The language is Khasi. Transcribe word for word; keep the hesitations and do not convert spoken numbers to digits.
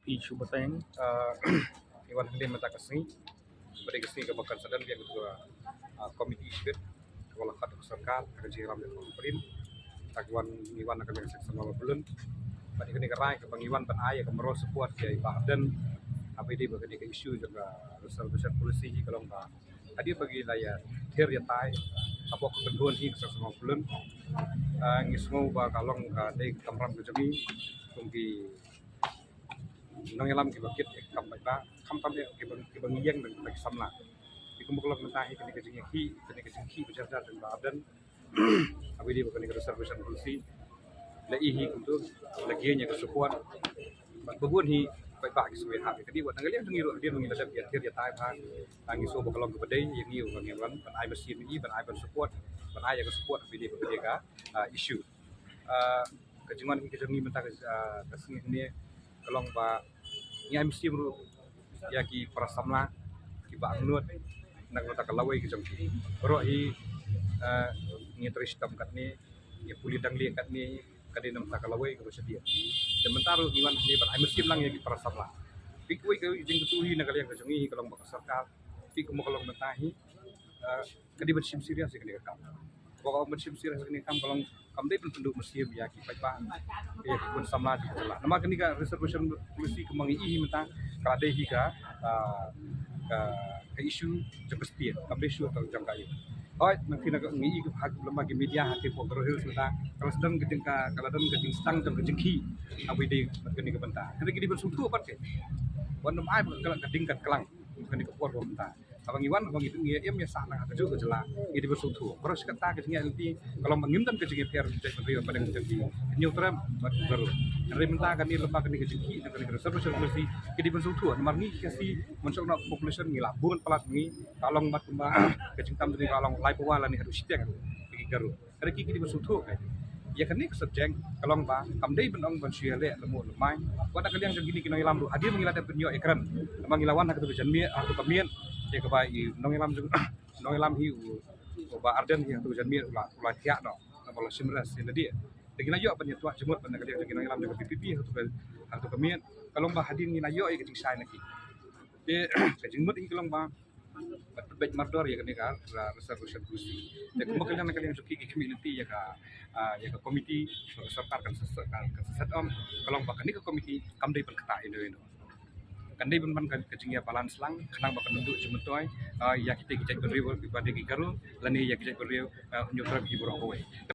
Issue bateng, ngi wan hangne mynta ka sngi, bad ka sngi kaba kan sa don biang ka, ah, committee issue kaba la khot da ka sorkar ha ka jingïalam da ka print. Ngi wan, ngi wan na ka liang Seng Samla Bapylun. Bad kane ka rai kaba ngi wan ban ai ka moral support ïa i Bah Ardent, haba ïadei bad kane ka issue jong ka reservation policy hi ka long ba hadien ba ngi la ïa ther ïa tai hapoh ka kynhun hi ka Seng Samla Bapylun, ah, ngi sngew ba ka long ka dei ka kamram ka jong ngi kum ki nongïalam kiba kit ïa ka kam paidbah, khamtam ïa kiba, kiba ngi ïeng da ki samla. Te kumba ka long mynta hi kane ka jingïakhih, kane ka jingkhih ba jar jar jong Bah Ardent, haba ïadei bad kane ka reservation policy, la i hi kumto, la gain ïa ka support. Bad ba bun hi paidbah ki sngewbha ïa kane, wat na ka liang jong ngi ruh hadien ba ngi la dep ïa ther ïa tai bha, ngi sngew ba ka long kaba dei ïa ngi ba ngi wan ban ai mynsiem ïa i, ban ai ban support, ban ai ïa ka support haba ïadei bad kane ka, ah, issue. Ah, ka jingwan ka jong ngi mynta ka, ah, ka sngi hangne ka long ba ngi ai mynsiem ruh ïa ki para samla kiba angnud na ka bynta ka lawei ka jong ki. Baroh hi, ah, ngi trei shitom katne, ngi pule danglieh katne, ka dei na ka bynta ka lawei kaba shadien. Te mynta ruh ngi wan hangne ban ai mynsiem lang ïa ki para samla. Phi, kawei ka jingkyntu hi na ka liang ka jong ngi hi ka long ba ka sorkar, phi, kumba ka long mynta hi, ah, ka dei ban shim serious ïa kane ka kam. Ba ka ban shim serious ïa kane ka kam ka long kam dei ban pynduh mynsiem ïa ki paidbah, ïa ki khun samla jong ka jylla. Namar kane ka reservation policy kumba ngi i hi mynta ka la dei hi ka, ah, ka, ka issue jong ka state, kam dei issue jong ka ïing. Hooid, nangta ngi i ha lem bad ki media ha ki por Garo Hills mynta ka la sdang ka jing ka, ka la don ka jingsdang jong ka jingkhih haba ïadei bad kane ka bynta. Hynrei ki dei ban sngewthuh pat ki, wat nym ai ba ka la ka ding ka klang kane ka por ba mynta. Haba ngi wan, haba ngi, ngi im ïa sah na ka juh ka jylla, ngi dei ban sngewthuh. Baroh shi katta ka jingïaid lynti ka long ba ngim don ka jingïapher jaitbynriew hapdeng jong ki Hynñiewtrep bad Garo. Hynrei mynta kane lem bad kane ka jingkhih na kane ka reservation policy, ki dei ban sngewthuh. Namar ngi ki Khasi mynshuwa na population ngi la bun palat, ngi ka long bad kumba ka jingtam jong ngi ka long laiphew lane haduh shiteng ïa ki Garo. Hynrei ki, ki dei ban sngewthuh ïa kane ka subject ka long ba kam dei ban ong ban shu ïaleh lehmoh lehmai. Wat na ka liang jong kine ki nongïalam ruh hadien ba ngi la dep ban ïoh ïakren, namar ngi la wan ha kato ka janmiet, ha kato ka miet ïa kaba i nongïalam jong, nongïalam hi u, u Bah Ardent hi ha kato ka janmiet u la, u la thiah noh, namar u la shim rest ïa lade. Te ngi la ïoh ban ïathuh jingmut bad na ka liang jong ki nongïalam jong ka VPP ha kato ka, ha kato ka miet. Ka long ba hadien ngi la ïoh ïa ka jingshai na ki. Te ka jingmut hi ka long ba bad bad mardor ïa kane ka, ah, reservation policy. Te kumba ka liang na ka liang jong ki, ki khmih lynti ïa ka, ah, ïa ka committee ba ka sorkar kan sa, kan, kan sa set up. Ka long ba kane ka committee kam dei ban ktah ïano ïano, kan dei ban ban ka, ka jingïa balance lang khnang ba kan duh jingmyntoi, ah, ïa kita ki jaitbynriew ba dei ki Garo lane ïa ki jaitbynriew, ah, Hynñiewtrep hi baroh kawei.